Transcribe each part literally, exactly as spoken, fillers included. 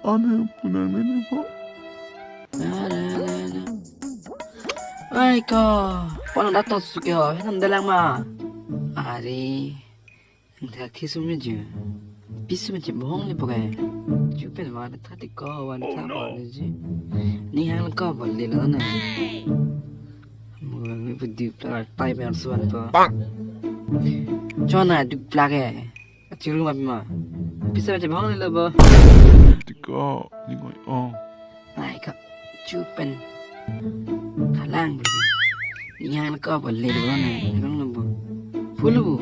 Ane punang nene po. Ai ko, pon dak to suke ho, henam dalang ma. Ari, ang thak thi sum ni ju. Pisu ma chebhong le pokai. Chupen wa tha ti ko, wa tha ba le ji. Ni hang ko ba le lo na. Mo mi bu di plak tai ben suan po. Chona du plak e. Achiru ma pima. Pisa baca bohong ni lo bo. Tiko, ni ngoi ong. Ai ka chupen. Kalang bu. Ni hang ko bo le lo na. Rong lo bo. Pulu bu.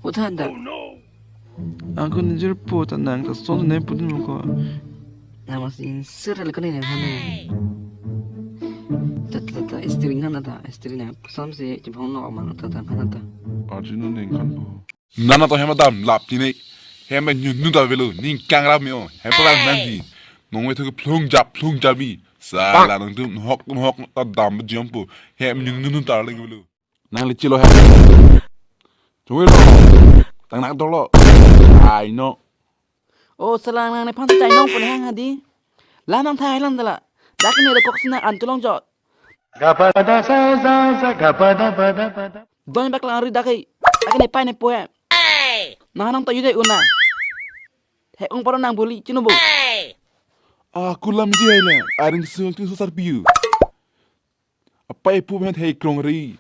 Kotha da. Angko nijir po ta nang ta son ne pudun ko. Nama sin sir le kone ne hane. Ta ta ta istri ngan ta, istri na kusam se chibhong no man ta ta ngan ta. Arjun ne ngan po. Nana to hem dam lap tine. Hem ben nyun nu ta velo, ning kang rap me o. Hem pa nang di. Nong we thu ke phlung jap, phlung jabi. Sala nang tum hok hok ta dam jam po. Hem nyun nu nu ta le velo. Nang le chilo hem. Chungwi lo. Tang nak dolo. Ai no. O sala nang nephan chai nong pon hang hadi. La nang thai lang dala. Dak ni da kok sina an tulong jo. Gapada sa sa sa gapada pada pada. Don bak lang ri dak ai. Dak ni pai ne po ya. Nang nang to yude una. He ong paro nang boli chinu bo. Ah, kulam ji hai na. Aring sung tu sosar piu. Apai pu met hei krong ri.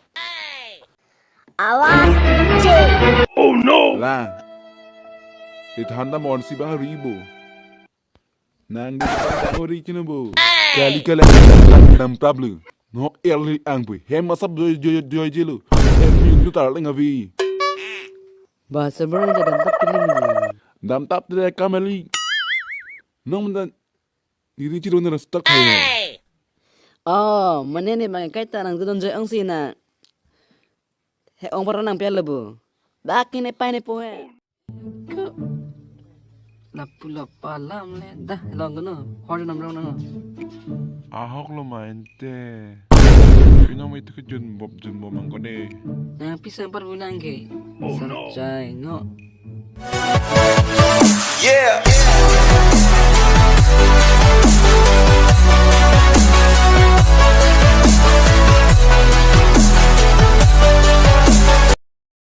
Awas je. Oh no. La. Ithan da mon si bang ri bo. Nang di bang ri chinu bo. Kali kali dam problem. Nok el ni ang bo. Hem asap joy joy joy jelo. Hem ni tu tar leng avi. Ba seberang ja dam tap piling ni. Dam tap de kamali. Nong dan Diri chiro na stak hai. Oh, mane ne bang kai ta nang don joy ang si na. He ong paro nang pia lebu. Dak ne pai ne po he. Ko. Lapu lapa lam le dah long kono. Hor nam rong nang. Ahok lo ma ente. Pino mo itu ke jun bob jun bob ang kone. Nang pisang par bunang ke. Sa chai no. Yeah.